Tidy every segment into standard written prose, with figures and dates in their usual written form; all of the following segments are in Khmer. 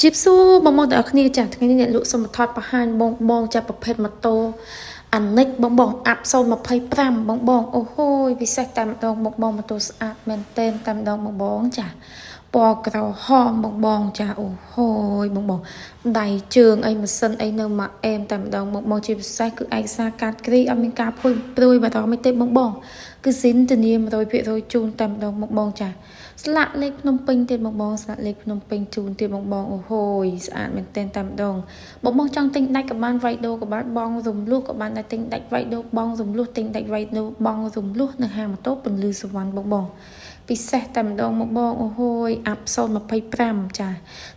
ជីបសួរបងប្អូនទាំងអស់គ្នាចាថ្ងៃនេះអ្នកលក់សុំថតបង្ហាញបងបងចាប្រភេទម៉ូតូអានិចបងបងអាប់025បងបងអូហូយពិសេសតែម្ដងបងបងម៉ូតូស្អាតមែនទែនតែម្ដងបងបងចាពណ៌ក្រហមបងបងចាអូហូយបងបងដៃជើងអីម៉ាស៊ីនអីនៅមកអែមតែម្ដងបងបងជាពិសេសគឺឯកសារកាត់គ្រីអត់មានការភុយព្រួយបារម្ភទេបងបងគឺស៊ីនធានា100%ជូនតែម្ដងបងបងចាស្លាកលេខភ្នំពេញទៀតបងបងស្លាកលេខភ្នំពេញជូនទៀតបងបងអូហូយស្អាតមែនទែនតែម្ដងបងបងចង់ទិញដាច់ក៏បានវាយដូក៏បានបងរំលោះក៏បានដែរទិញដាច់វាយដូបងរំលោះទិញដាច់វាយដូបងរំលោះនៅហាងម៉ូតូពន្លឺសវណ្ណបងបងពិសេសតែម្ដងមកបងអូហូយអាប់025ចា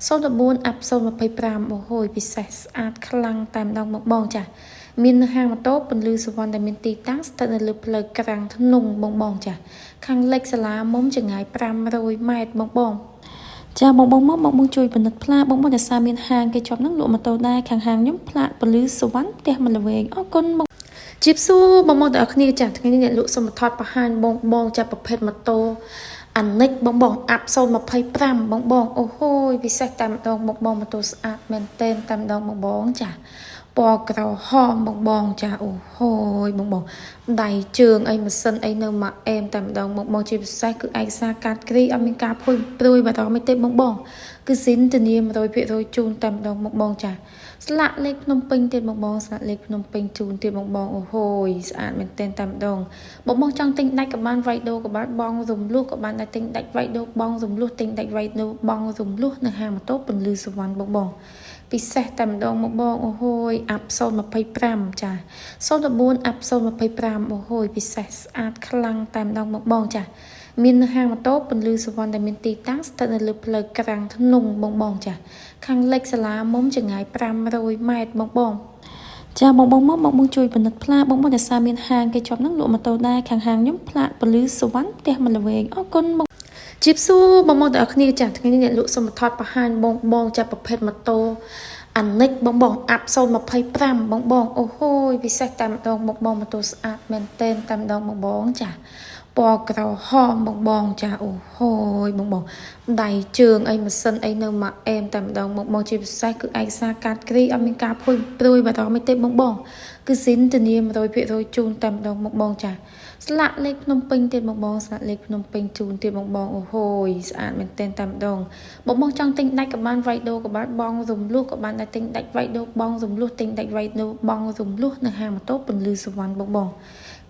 014អាប់025អូហូយពិសេសស្អាតខ្លាំងតែម្ដងមកបងចាមាននៅហាងម៉ូតូពន្លឺសវណ្ណដែលមានទីតាំងស្ថិតនៅលើផ្លូវក្រាំងធ្នង់បងបងចាខាងលិចសាលាមុំចម្ងាយ500ម៉ែត្របងបងចាបងបងមកបងបងជួយពិនិត្យផ្លាកបងបងដែលសារមានហាងគេជាប់នឹងលក់ម៉ូតូដែរខាងហាងខ្ញុំផ្លាកពលឺសវណ្ណផ្ទះមលវែងអរគុណបងជីបសួរបងប្អូនទាំងអស់គ្នាចាថ្ងៃនេះអ្នកលក់សុំថតបង្ហាញបងបងចាប្រភេទម៉ូតូអានិចបងបងអាប់025បងបងអូហូយពិសេសតែម្ដងបងបងម៉ូតូស្អាតមែនទែនតែម្ដងបងបងចាពណ៌ក្រហមបងបងចាអូហូយបងបងដៃជើងអីម៉ាស៊ីនអីនៅមកអែមតែម្ដងបងបងជាពិសេសគឺឯកសារកាត់គ្រីអត់មានការភុយព្រួយបារម្ភទេបងបងគឺស៊ីនធានា100%ជូនតែម្ដងបងបងចាស្លាកលេខភ្នំពេញទៀតបងបងស្លាកលេខភ្នំពេញជូនទៀតបងបងអូហូយស្អាតមែនទែនតែម្ដងបងបងចង់ទិញដាច់ក៏បានវាយដូក៏បានបងរំលោះក៏បានដែរទិញដាច់វាយដូបងរំលោះទិញដាច់វាយដូបងរំលោះនៅហាងម៉ូតូពន្លឺសវណ្ណបងបងពិសេសតែម្ដងមកបងអូហូយអាប់025ចា014អាប់025អូហូយពិសេសស្អាតខ្លាំងតែម្ដងមកបងចាមាននៅហាងម៉ូតូពន្លឺសវណ្ណដែលមានទីតាំងស្ថិតនៅលើផ្លូវក្រាំងធ្នង់បងបងចាខាងលិចសាលាមុំចម្ងាយ500ម៉ែត្របងបងចាបងបងមកបងបងជួយពិនិត្យផ្លាកបងបងដែលសារមានហាងគេជាប់នឹងលក់ម៉ូតូដែរខាងហាងខ្ញុំផ្លាកពលឺសវណ្ណផ្ទះមលវែងអរគុណបងជីបសួរបងប្អូនទាំងអស់គ្នាចាថ្ងៃនេះអ្នកលក់សុំថតបង្ហាញបងបងចាប្រភេទម៉ូតូអានិចបងបងអាប់025បងបងអូហូយពិសេសតែម្ដងបងបងម៉ូតូស្អាតមែនទែនតែម្ដងបងបងចាពណ៌ក្រហមបងបងចាអូហូយបងបងដៃជើងអីម៉ាស៊ីនអីនៅមកអែមតែម្ដងបងបងជាពិសេសគឺឯកសារកាត់គ្រីអត់មានការភុយព្រួយបារម្ភទេបងបងគឺស៊ីនធានា100%ជូនតែម្ដងបងបងចាស្លាកលេខភ្នំពេញទៀតបងបងស្លាកលេខភ្នំពេញជូនទៀតបងបងអូហូយស្អាតមែនទែនតែម្ដងបងបងចង់ទិញដាច់ក៏បានវាយដូក៏បានបងរំលោះក៏បានដែរទិញដាច់វាយដូបងរំលោះទិញដាច់វាយដូបងរំលោះនៅហាងម៉ូតូពន្លឺសវណ្ណបងបង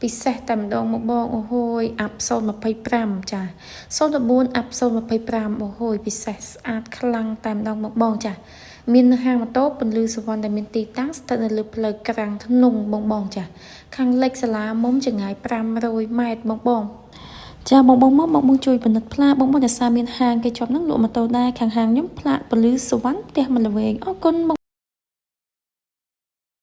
ពិសេសតែម្ដងមកបងអូហូយអាប់025ចា014អាប់025អូហូយពិសេសស្អាតខ្លាំងតែម្ដងមកបងចាមាននៅហាងម៉ូតូពន្លឺសវណ្ណដែលមានទីតាំងស្ថិតនៅលើផ្លូវក្រាំងធ្នង់បងបងចាខាងលិចសាលាមុំចម្ងាយ500ម៉ែត្របងបងចាបងបងមកបងបងជួយពិនិត្យផ្លាកបងបងដែលសារមានហាងគេជាប់នឹងលក់ម៉ូតូដែរខាងហាងខ្ញុំផ្លាកពលឺសវណ្ណផ្ទះមលវែងអរគុណបង។